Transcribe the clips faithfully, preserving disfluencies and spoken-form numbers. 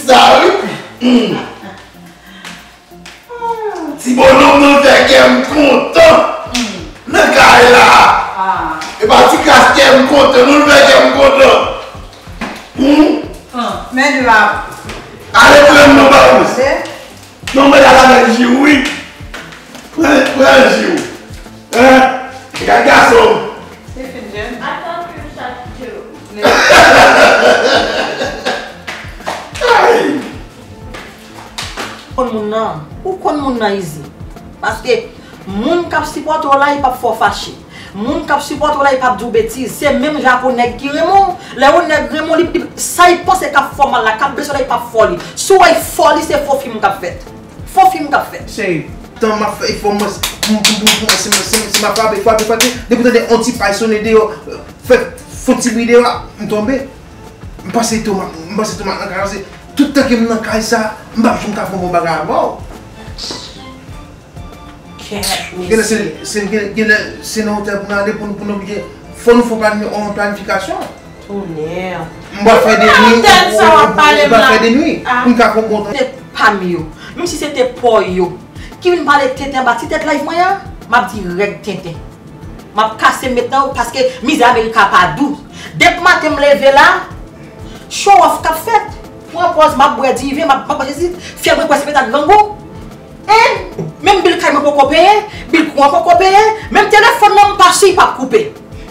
Sa wi. Hmm. Ti bonòm nan fè kè m kontan nan kay la. Ah. E pa ti kras kè m kontan, non, l fè kè m kontan. Hmm? Ah, men di la. Ale pran m nan ba ou. Non, men la la men ji wi. Pran, pran ji w. Hein? Gad gason. Se fin jèn. Atann ke chak jou. Ay! Konn moun nan, ou konn moun nan izi. Paske moun k ap sipòte w la, li p ap fè w fache. Moun k ap sipòte w la, li p ap di w betiz. Se menm jan ak yon nèg ki renmen w. Lè yon nèg renmen w, li, li, sa li panse k ap fè w mal la, k ap blese w la, li p ap fè w li. Si w wè l fè w li, se fo fim k ap fèt. Fo fim k ap fèt. Cheri, tan m ap fè efò, mwen, m, m, m, m, si, si, si m ap frape, frape, frape, depi w tande yon ti pay sonnen deyò, fè, fè yon ti bri deyò a, m tonbe. M pase tomat, m pase tomat nan kay la, se tout tan ke m nan kay sa, m p ap janm ka fè yon bon bagay avè w. Kèt, mesye. Genlè se, se, gen- genlè se nan otèl pou n ale, pou n, pou n oblije, fò nou fè yon plani-, yon planifikasyon. Tonnè. M pral fè de nwi, ou, ou, ou, ou pral fè de nwi. Ah. Pou n ka fè yon bon tan. Se pa m yo, menm si se te pa w yo, ki vin pale tenten anba ti tèt live mwen an, m ap di rèd tenten. M ap kase m met nan yo paske mizè Amerika pa dous. Depi maten m leve la, show off k ap fèt. Pran pòz, m ap bwè diven, m ap, m ap manje si, fyèv mwen prèske fèt ak grangou. Hein? Menm bil kay mwen poko peye, bil kouran poko peye, menm telefòn nan m pa si l p ap koupe.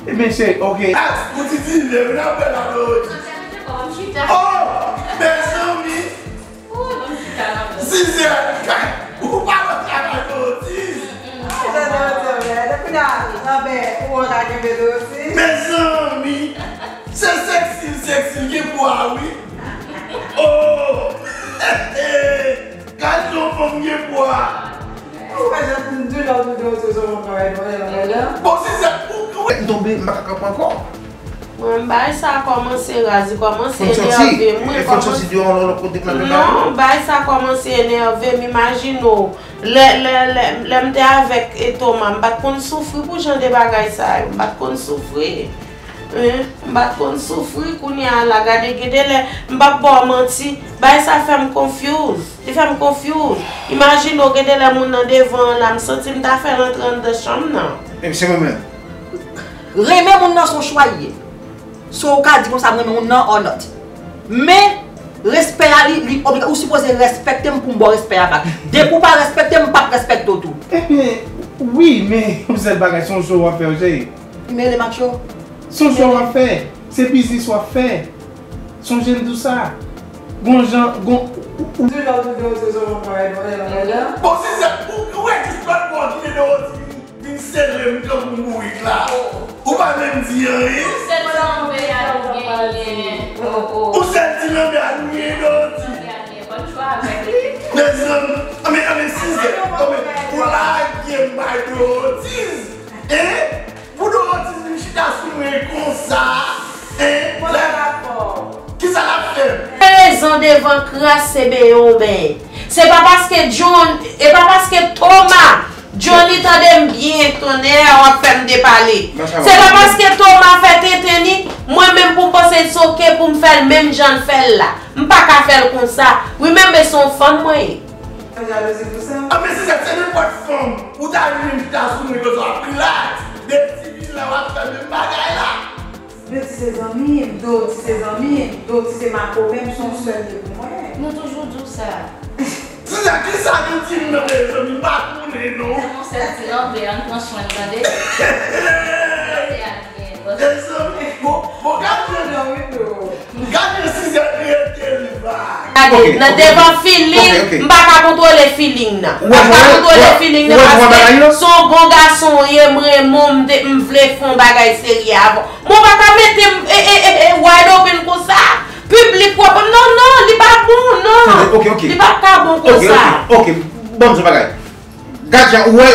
Ebyen, cheri, ok. Ah, ou ti di, lè vin apre la, bro. Oh, mezanmi. Sizè, ou pa nan travay, bro, sis. Mezanmi, se seksil, seksil gen pwa, wi. Oh! Gad yon fanm gen pwa. Ou pa janm di lè w di w se yon fanm travay, travay, travay la. Bon, se sa, ou, ou. M tonbe, m pa ka kanpe ankò. Mwen, bagay sa kòmanse raz, li kòmanse enève m, wi, kòmanse. Non, bagay sa kòmanse enève m, imajine w. Lè, lè, lè, lè m te avèk, e, Toma, m pa t konn soufri pou jan de bagay sa yo. M pa t konn soufri. Hein? M pa t konn soufri, kounye a la, gade, gen de lè, m p ap ba w manti, bagay sa fè m confuse. Li fè m confuse. Imajine w, gen de lè moun nan devan an la, m santi m ta fè l antre anndan chanm nan. Renmen moun nan se yon chwa l ye. So ou ka di konsa m renmen moun nan or not. Men, respè a li, li obliga-, ou sipoze respekte m pou m ba w respè a bak. Depi w pa respekte m, m p ap respekte w tou. Ebyen, wi, men yon sèl bagay, se yon show w ap fè, cheri. Mele macho. Se yon show w ap fè. Se biznis w ap fè. Sonje m di w sa. Gon jan, gon, ou, ou. Di lè w di w se yon bagay, bagay, bagay la. Bon, se sa, ou, ou wè ki spot pou w kite de oti. Vin sere m tankou bourik la. Ou pa menm di anyen. Ou sèl ti lanmè a nou genyen. Ou sèl ti lanmè a nou genyen, Doti. Mezanmi, anben, anben, Sizè, anben, ou lage m bay Doti. Hein? Pou Doti vin chita sou mwen konsa. Hein? Kisa l ap fè m? Rezon devan kras se benyen w benyen. Se pa paske John, e pa paske Toma Johnny, tande m byen, tonnè, w ap fè m depale. Se pa paske Toma fè tenten ni, mwen menm pou m panse it's ok pou m fè l menm jan l fè l la. M pa ka fè l konsa. Wi, men, men se yon fanm mwen ye. Jalouzi pou sa. Ah, men se sa, se nenpòt fanm. Ou ta vin chita sou mwen konsa, w ap plat. De ti vin la, w ap fè menm bagay la. Beti se zanmi m, Doti se zanmi m, Doti se makomè m, se yon sèl li pou mwen. Nou toujou di w sa. Sisa, kisa nou di m nan, mezanmi, m pa konnen non. Se yon sèl ti lanmè, ann pran swen l, tande? Lanmè a gen, bòs. Mezanmi, bon, bon, gade. Gade Sizè rete l vag. Gade, nan devan feeling, m pa ka kontwole feeling nan. M pa ka kontwole feeling nan paske se yon bon gason w ye, m renmen w, m te, m vle fè yon bagay serye avè w. Mwen pa ka mete m, e, e, e, e, wide open konsa. Piblik w ap, non, non, li pa bon, non. Tande, ok, ok. Li pa ka bon konsa. Ok, ok, ok. Ban m di w bagay. Gad jan, ou wè,